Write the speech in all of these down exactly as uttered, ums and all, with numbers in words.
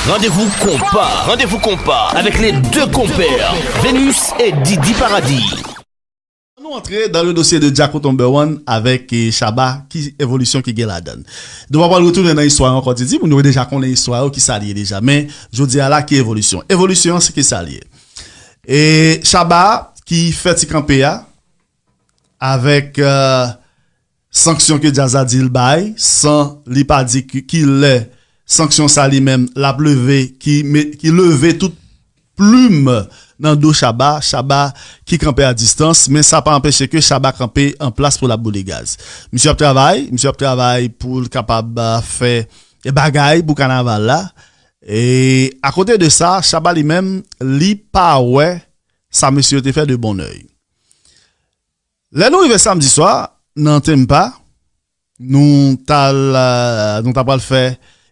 Rendez-vous compas, rendez-vous compas avec les deux compères, Vénus et Didi Paradis. Nou antre dans le dossier de Djakout Number One avec eh, Shabba, ki evolisyon ki gen ladan. Nou pa pral retounen nan istwa ankò, Didi, moun yo deja konnen istwa yo, ki sa l ye deja. Men, jodi a la, ki evolisyon? Evolisyon an, se ki sa l ye? E Shabba, ki fè ti kanpe a, avèk eh, sanksyon ke djaz la di l bay, san li pa di ki, ki lè sanksyon sa li menm l ap leve, ki, me- ki leve tout plim nan do Shabba, Shabba ki kanpe a distans, men sa pa anpeche ke Shabba kanpe an plas pou l ap boule gaz. Misye ap travay, misye ap travay pou l kapab eh, fè bagay pou kanaval la. E akote de sa, Shabba li menm, li pa wè sa mesye yo te fè de bon oeil. Lè nou rive samdi swa, nan Tempa, nou t al, eh, nou t ap pral fè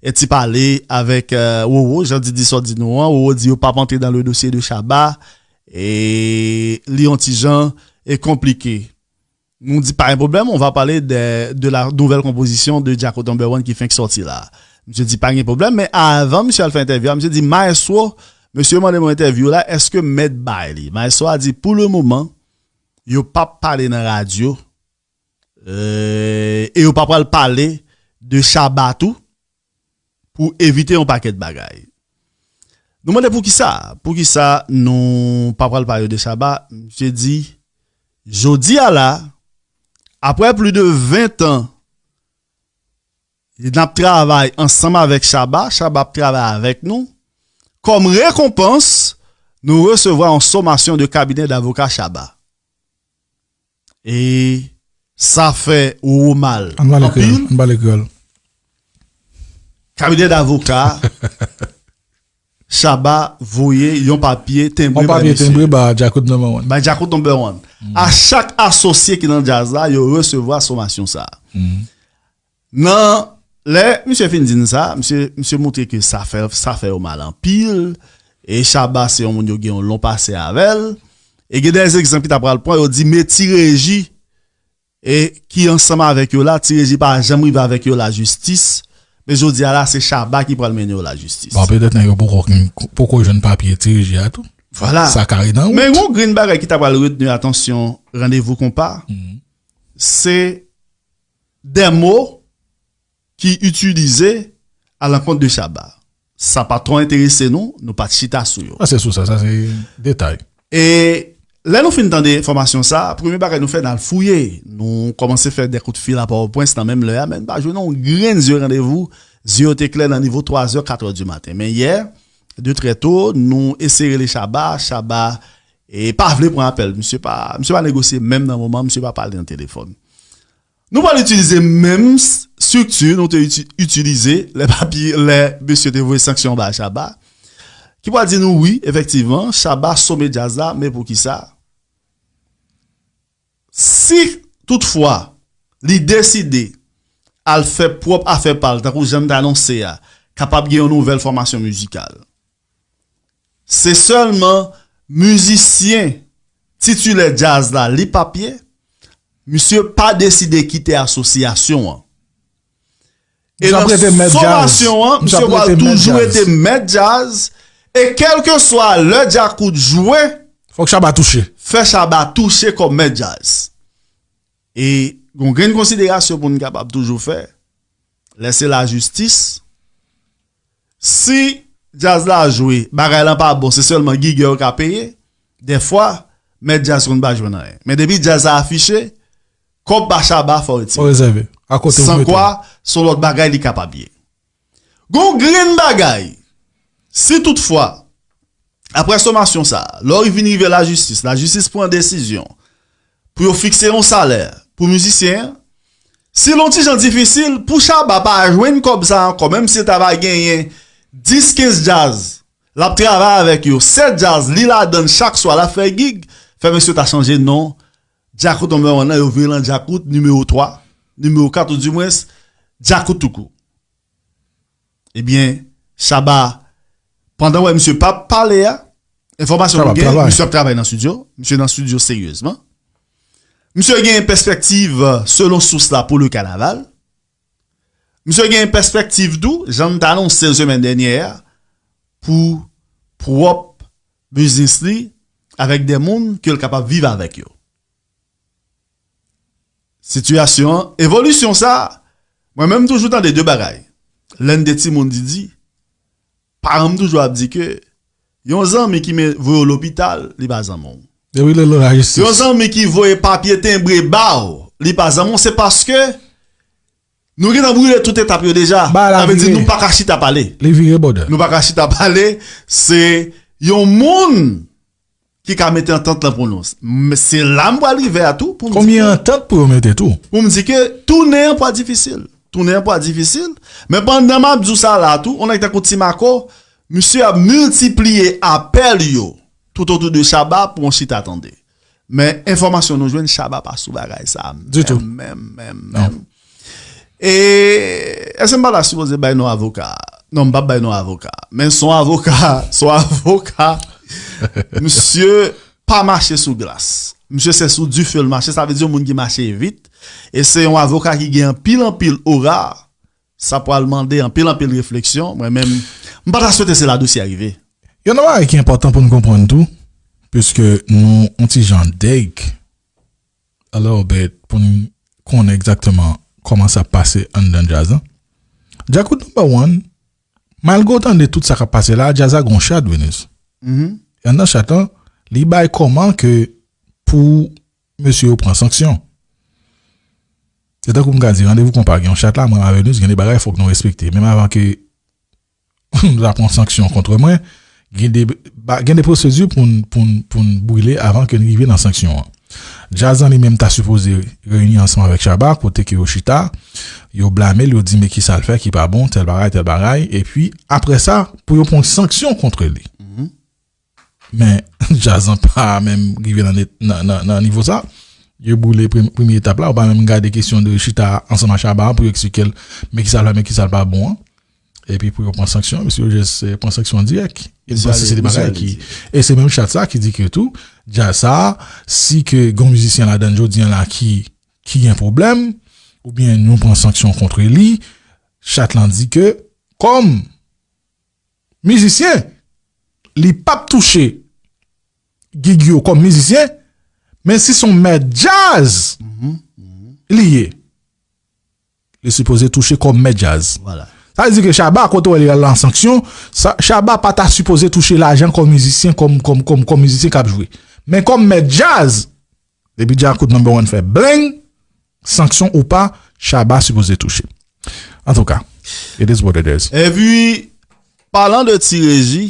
eh, ti pale avèk eh, Roro, jan Didi sot di nou an. Roro di yo p ap antre dans le dossier de Shabba, e li yon ti jan e konplike. Nou di pa gen pwoblèm, on va parler de, de la nouvelle composition de Djakout Number One ki fenk sòti la. Misye di pa gen pwoblèm, men avan misye al fè entèvyou a, misye di, "Maestro, mesye mande mwen entèvyou la, èske m mèt bay li?" Maestro a di, "Pou le moman, yo p ap pale nan radyo, eh, e yo pa pral pale de Shabba tou, pou evite yon pakèt bagay." Nou mande poukisa, poukisa nou pa pral pale de Shabba, misye di, "Jodi a la, apre plis de ven tan, n ap travay ansanm avèk Shabba, Shabba ap travay avèk nou. Kòm rekonpans, nou resevwa yon somasyon de kabinè davoka Shabba." E sa fè Roro mal anpil. Ann pale kreyòl. Kabinè davoka Shabba voye yon papye tenbre bay mesye. Yon papye tenbre ba Djakout Number One. Bay Djakout Number One. A chak asosye ki nan djaz la, yo resevwa somasyon sa. Nan lè misye fin di n sa, misye, misye montre ke sa fè, sa fè yo mal anpil. E Shabba se yon moun yo gen yon lon pase avè l. E gen de egzanp ki ta pral pran, yo di, men Ti Reji e ki ansanm avèk yo la, Ti Reji pa janm rive avèk yo lajistis. Men jodi a la, se Shabba ki pral mennen yo lajistis. Bon, petèt nèg yo poko, poko jwenn papye Ti Reji a tou. Vwala. Sa ka ret nan wout. Men yon grenn bagay ki ta pral retni atansyon Randevou Konpa, se de mo ki itilize alankont de Shabba. Sa pa twò enterese nou, nou pa t chita sou yo. Sa se sou sa, sa se detay. E lè nou fin tande enfòmasyon sa, premye bagay nou fè, n al fouye. Nou kòmanse fè de kout fil a PowerPoint nan menm lè a, men n pa jwenn yon grenn zye randevou. Zye yo te klè nan nivo twazè, katrè di maten. Men yè, de trè to, nou eseye rele Shabba, Shabba e pa vle pran apèl. Misye pa, misye pa negosye menm nan moman, misye pa pale nan telefòn. Nou pral itilize menm s- estrikti nou te iti- itilize lè papye, lè mesye te voye sanksyon ba Shabba, ki pral di nou wi, efektivman, Shabba some djaz la, men poukisa? Si toutfwa li deside al fè pwòp afè pa l, tankou jan n te anonse a, kapab gen yon nouvèl fòmasyon mizikal. Se sèlman mizisyen titilè djaz la li p ap ye, misye pa deside kite asosyasyon an. E nan somasyon an, misye pral toujou rete mèt djaz. E kèlkeswa lè Djakout jwe, fòk Shabba touche. Fè Shabba touche kòm mèt djaz. E gon grenn konsiderasyon pou n kapab toujou fè, lè se lajistis, si djaz la jwe, bagay lan pa bon, se sèlman gigè yo ka peye, dèfwa, mèt djaz konn pa jwenn anyen. Men depi djaz la afiche, kòb pa Shabba fò retire. Fò rezève. Akote ou mete. Sankwa, se yon lòt bagay li kapab ye. Gon grenn bagay, si toutfwa, apre somasyon sa, lè w vin rive lajistis, lajistis pran desizyon pou yo fikse yon salè pou mizisyen an, si l yon ti jan difisil, pou Shabba pa jwenn kòb sa ankò, menm si l ta va genyen dis, kenz djaz, l ap travay avèk yo, sèt djaz, li ladan l chak swa, l ap fè gig, fè mesye ta chanje non Djakout Number One nan, yo vire l an Djakout nimewo twa, nimewo kat, oudimwens, Djakout toukou. Ebyen, Shabba, pandan w wè misye p ap pale a, enfòmasyon nou gen, misye ap travay nan estidyo, misye nan estidyo seryezman. Misye gen pèspektiv, selon sous la, pou le kanaval. Misye gen pèspektiv tou, jan n t anonse l semèn dènyè a, pou pwòp biznis li avèk de moun ke l kapab viv avèk yo. Sitiyasyon an, evolisyon sa, mwen menm m toujou tande de bagay. Lè n de timoun di di, paran m toujou ap di ke yon zanmi ki men voye w lopital, li pa zanmi w. Depi lè l lajistis. Yon zanmi ki voye papye tenbre ba w, li pa zanmi w, se paske nou gentan brile tout etap yo deja. Sa vle di nou pa ka chita pale. Li vire bòdè. Nou pa ka chita pale, se yon moun ki ka mete antant lan pou nou. Men se la m pral rive a tou pou m di Konbyen ke antant pou yo mete tou? Pou m di ke tounen an pral difisil. Tounen an pral difisil. Men pandan m ap di w sa la tou, yon nèg tankou Ti Mako, misye ap miltipliye apèl yo toutotou de Shabba pou yon chita tande. Men enfòmasyon nou jwenn, Shabba pa sou bagay sa a. Ditou. Menm, menm, menm, menm. E èske m pa ta sipoze bay non avoka? Non, m p ap bay non avoka. Men se yon avoka, se yon avoka. Misye pa mache sou glas. Misye se sou dife l mache, sa vle di yon moun ki mache vit. E se yon avoka ki gen anpil, anpil ora. Sa pral mande anpil, anpil refleksyon. Mwen menm, m pa ta swete se la dosye a rive. Yon bagay ki enpòtan pou n konprann tou, piske nou yon ti jan dèyk, a little bit, pou n konnen egzakteman kòman sa ap pase anndan djaz lan. Djakout Number One, malgre w tande tout sa k ap pase la, djaz la gon chat, Venus. Mhm. E anndan chat lan, li bay kòman ke pou mesye yo pran sanksyon. Se tankou m ka di, randevou konpa gen yon chat la, mwen avè Venus, gen de bagay fòk nou respekte. Menm avan ke nou ta pran sanksyon kont mwen, gen de, ba- gen de pwosedi pou n, pou n, pou n brile avan ke n rive nan sanksyon an. Djaz lan li menm ta sipoze reyini ansanm avèk Shabba, kote ke yo chita, yo blame l, yo di men ki sa l fè ki pa bon, tèl bagay, tèl bagay, epi apre sa, pou yo pran yon sanksyon kont li. Mhm. Men, djaz lan pa menm rive nan, nan, nan, nan nivo sa. Yo brile prem- premye etap la, ou pa menm gade kesyon de chita ansanm ak Shabba pou yo eksplike l, men ki sa l fè, men ki sa l pa bon an. Epi pou yo pran sanksyon, mesye yo jis eh, pran sanksyon dirèk. Yo panse se de bagay ki. E se menm chat sa ki di ke tou, djaz sa, si ke gon mizisyen ladan jodi an la ki, ki gen pwoblèm, oubyen nou pran sanksyon kont li, chat lan di ke, kòm mizisyen, li p ap touche gig yo kòm mizisyen, men si se yon mèt djaz li ye, li sipoze touche kòm mèt djaz. Vwala. Sa vle di ke Shabba, kote w wè li al nan sanksyon, sa- Shabba pa ta sipoze touche lajan kòm mizisyen, kòm, kòm, kòm, kòm mizisyen k ap jwe. Men kòm mèt djaz, depi Djakout Number One fè bleng, sanksyon ou pa, Shabba sipoze touche. Antouka, it is what it is. Epi, palan de Ti Reji,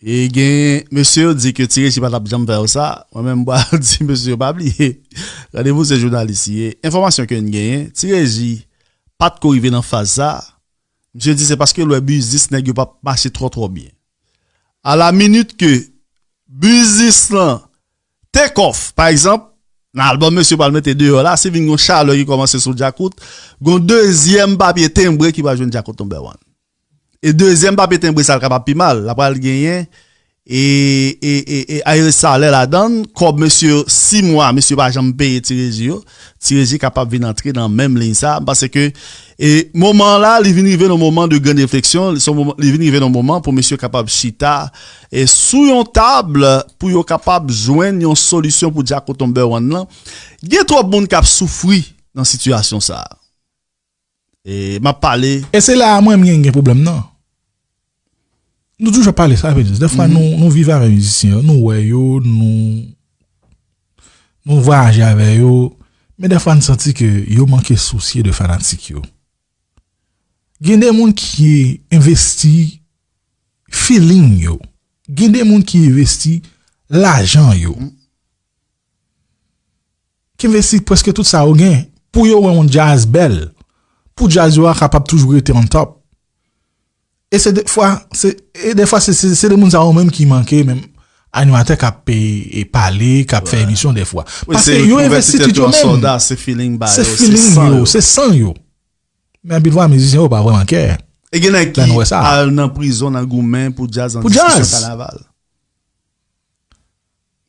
e gen mesye yo di ke Ti Reji pa t ap janm fè yo sa. Mwen menm, m pral di mesye yo pa bliye. Randevou se jounalis li ye. Enfòmasyon ke n genyen, Ti Reji pa t ko rive nan faz sa. Misye di se paske l wè biznis nèg yo p ap mache twò, twò byen. A la minit ke biznis lan take off, pa egzanp, nan albòm mesye pral mete deyò la, si vin gon chalè ki kòmanse sou Djakout, gon dezyèm papye tenbre ki pral jwenn Djakout Number One. E dezyèm papye tenbre sa l kapab pi mal, l ap pral genyen e, e, e, e ayre salè ladan l, kòb mesye yo, sis mwa, mesye pa janm peye Ti Reji yo, Ti Reji kapab vin antre nan menm liy sa, m panse ke e moman an la, li vin rive nan moman de grann refleksyon, li se yon moman- li vin rive nan moman pou mesye kapab chita e sou yon tab pou yo kapab jwenn yon solisyon pou Djakout Number One lan. Gen twòp moun k ap soufri nan sitiyasyon sa a. E m ap pale. E se la a mwen menm gen, gen pwoblèm nan. Nou toujou ap pale sa, Venus. Dèfwa nou, nou viv avè mizisyen yo, nou wè yo, nou, nou vwayaje avè yo, men dèfwa n santi ke yo manke sousye de fanatik yo. Gen de moun ki envesti feeling yo. Gen de moun ki envesti lajan yo. Ki envesti prèske tout sa yo gen pou yo wè yon djaz bèl. Pou djaz yo a kapab toujou rete on top. E se dèfwa, se, e dèfwa se, se, se de moun sa yo menm ki manke menm animatè k ap e, e pale, k ap fè emisyon dèfwa. Paske yo envesti tèt yo menm. Se feeling ba yo, se san yo, se san yo. Men anpil fwa, mizisyen yo pa vrèman kè. E gen nèg ki al nan prizon, nan goumen pou djaz, nan diskisyon kanaval.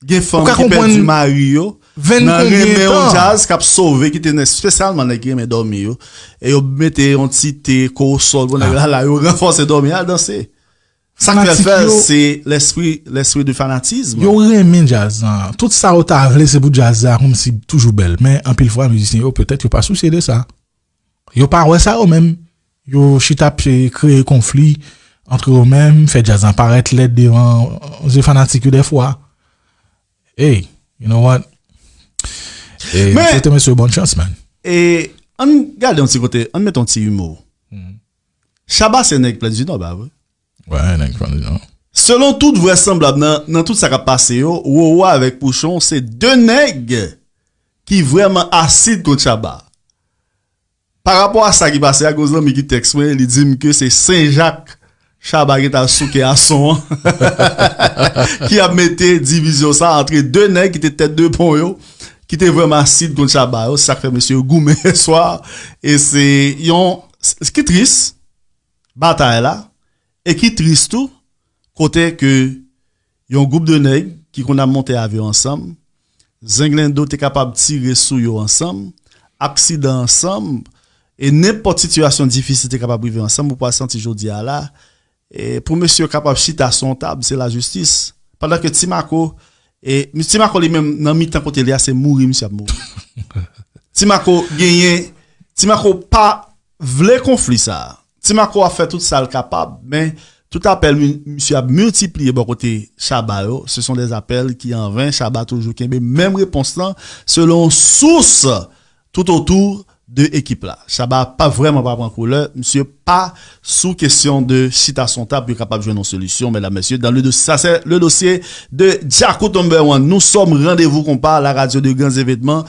Gen fanm ki pèdi mari yo nan renmen yon djaz k ap sove, ki te espesyalman nèg ki renmen dòmi yo. E yo mete yon ti te, kowosòl pou nèg la, la, yo ranfòse dòmi, al danse. Sa k fè l Fanatik fè l, yo- se lespri, lespri de fanatism. Yo renmen djaz lan. Tout sa yo ta vle, se pou djaz la, kòmsi toujou bèl. Men anpil fwa, mizisyen yo, petèt, yo pa sousye de sa. Yo pa wè sa yo menm. Yo chita ap kreye konfli antre yo menm, fè djaz lan parèt lèd devan zye fanatik yo dèfwa. Hey, you know what? Hey, Men- Mwen swete mesye yo bonn chans, man. E ann gade yon ti kote, ann met yon ti imo. Shabba se nèg Plains du Nord, pa vre? Wè, nèg Plains du Nord. Selon tout vrèsanblab, nan, nan tout sa k ap pase yo, Roro avèk Pouchon se de nèg ki vrèman asid kont Shabba. Pa rapò a sa ki pase a, gon zanmi ki tèks mwen, li di m ke se Senjak Shabba gentan souke a son an ki ap mete divizyon sa antre de nèg ki te tèt de pon yo, ki te vrèman asid kont Shabba yo. Se sa k fè mesye yo goumen yè swa. E se yon, s- ki tris, batay la, e ki tris tou, kote ke yon gwoup de nèg ki konn ap monte avyon ansanm, zenglendo te kapab tire sou yo ansanm, aksidan ansanm, e nenpòt sitiyasyon difisil te kapab rive ansanm, ou pral santi jodi a la, e pou mesye yo kapab chita sou yon tab, se lajistis. Pandan ke Ti Mako, e Ti Mako li menm nan mitan kote li a, se mouri misye ap mouri. Ti Mako genyen, Ti Mako pa vle konfli sa. Ti Mako ap fè tout sa l kapab, men tout apèl mi- misye ap miltipliye bò kote Shabba yo, se son de apèl ki anven. Shabba toujou kenbe menm repons lan, selon sous tout otou de ekip la. Shabba pa vrèman pa pran koulè, misye pa sou kesyon de chita sou yon tab pou yo kapab jwenn yon solisyon, medam, mesye, dans le dossier, sa se le dossier de Djakout number one. Nous sommes Rendez-vous Compas, la radio de grands événements.